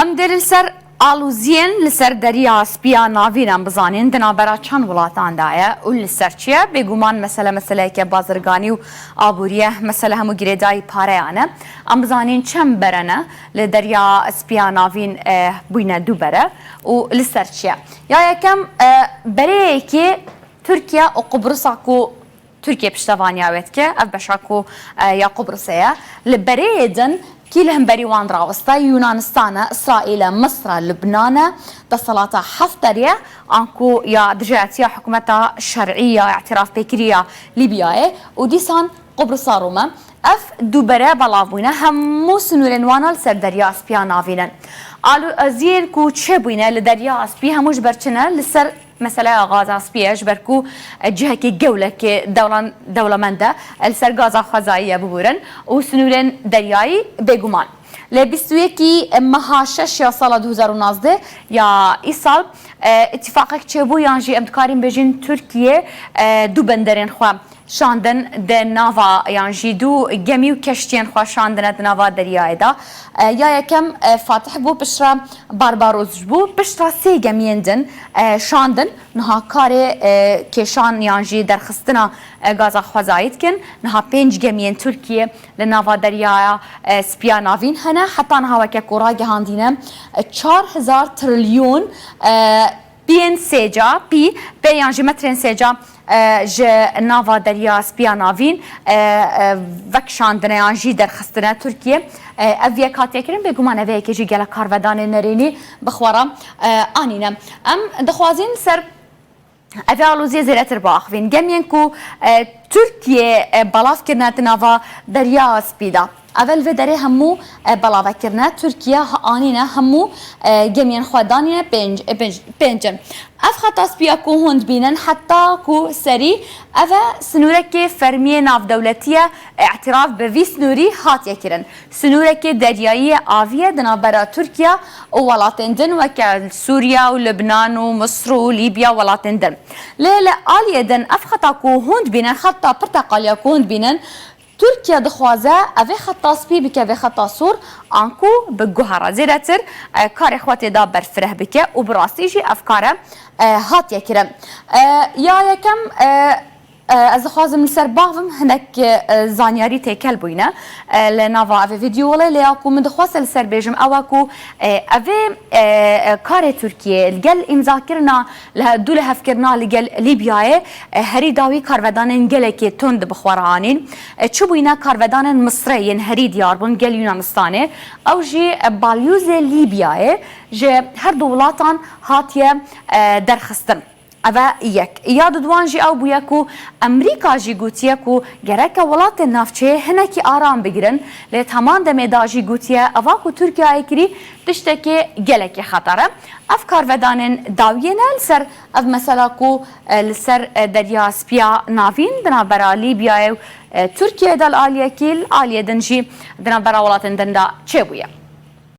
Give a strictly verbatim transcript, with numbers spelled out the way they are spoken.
Em dê li ser aloziyên li ser Derya Spiya Navîn em bizanîn, di navbera çend welatan de ye û li ser çi ye? Bêguman mesele meseleyeke bazirganî û aborî ye, mesele hemû girêdayî pareyan e. Em bizanîn çend bere ne li Derya Spiya Navîn, e, bûyne du bere û li ser çi ye? Ya yekem, e, bereyekê Tirkiye û Qubrusa ku Tirkiye piştevaniya wê dike, ev beşa ku, e, ya Qubrusê ye. Li bereyê din kî li hemberî wan raweste? Yunanistan e, Îsraîl e, Misir e, Lubnan e, desthilata Hefterê ye, anku ya dijayetiya hikûmeta şerî ya îtirafpêkirî ya Lîbyayê û dîsan Qubrusa Rûm e. Ev du bere belav bûne, hemû sinûrên wan a li ser Derya Spiya Navîn in. Aloziyên ku çêbûyne li Derya Spî hemû ji ber çi ne? Li ser meseleya Gaza Spî ye, ji ber ku, e, cihekî gewlekê dewlan-, dewlemend e, e, li ser gaza xwezayî ye, biborin, û sinûrên deryayî bêguman. Lê bîst û yekî meha şeş ya sala du hezar û nozdeh ya îsal, e, îtîfaqek çêbû, yan jî em dikarîn bêjin Tirkiye, e, du benderên xwe şandin di nava, yan jî du gemî û keştiyên xwe şandine di nava deryayê de. E, ya yekem, e, Fatih bû, piştre Barbaros bû, piştre sê gemiyên din, e, şandin. Niha karê, e, kêşan yan jî derxistina, e, gaza xwezayî dikin. Niha pênc gemiyên Tirkiye li nava Deryaya, e, Spiya Navîn hene. Heta niha weke ku ragihandîne, e, çar hezar trilyon, e, piyên sêca, pî, pê yan jî metrên sêca, e, ji nava Derya Spiya Navîn, e, e, vekişandine yan jî derxistine Tirkiye. E, ev yek hatiye kirin, bêguman ev yekê jî gelek karvedanên nerênî bi xwe re, e, anîne. Em dixwazin ser Ev aloziyê zêdetir biaxivîn. Gemiyên ku, e, Tirkiye, e, belav kirine di nava Derya Spî de. Ev li vê derê hemû, e, belave kirine. Tirkiye ha-, anîne hemû, e, gemiyên xwe danîne pênc, e, pênc, pênc in. Ev xeta spî ya ku hûn dibînin heta ku serî ev e, sinûrekê fermiyê navdewletî ye, îtiraf bi vî sinûrî hatiye kirin. Sinûrekê deryayî ye, avî ye di navbera Tirkiye û welatên din weke Sûriye û Libnan û Misir û Lîbya, welatên din. Lê li aliyê din ev xeta ku hûn dibînin, xeta pirteqaliya ku hûn dibînin, Tirkiye dixwaze ev ê xeta spî bike vê xeta sor, anku bi guhera zêdetir, e, karê xwe tê de berfireh bike û bi rastî jî ev kare, e, hatiye kirin. E, ya yekem, e, E, ez dixwazim li ser bavim hinek, e, zanyarî têkel bûyne, e, li nava evê vîdeo wele, lê ya ku min dixwest li ser bêjim ew e ku, e, evê, e, e, karê Tirkiye li gel îmzakirina, li he-, dû lihevkirina li gel Lîbyayê, e, herî dawî karvedanên gelekê tund bi xwe re anîn. E, çi bûyne karvedanên Misrê yên herî diyar bûn gel Yunanistanê, ew jî, e, balyozê Lîbyayê ji her du welatan hatiye, e, derxistin. Ev e yek. Ya diduan jî ew bûye ku Amerîka jî gotiye ku gereke welatên navçeyê hinekî aram bigirin, lê heman demê de jî gotiye eva ku Tirkiyeyê kirî tiştekê gelekî xeter e. Ev karvedanên dawiyê ne li ser ev mesela ku, e, li ser, e, Derya Spiya Navîn di navbera Lîbyayê û, e, Tirkiyeyê de li aliyekî, li aliyê din jî di navbera welatên din de çêbûye.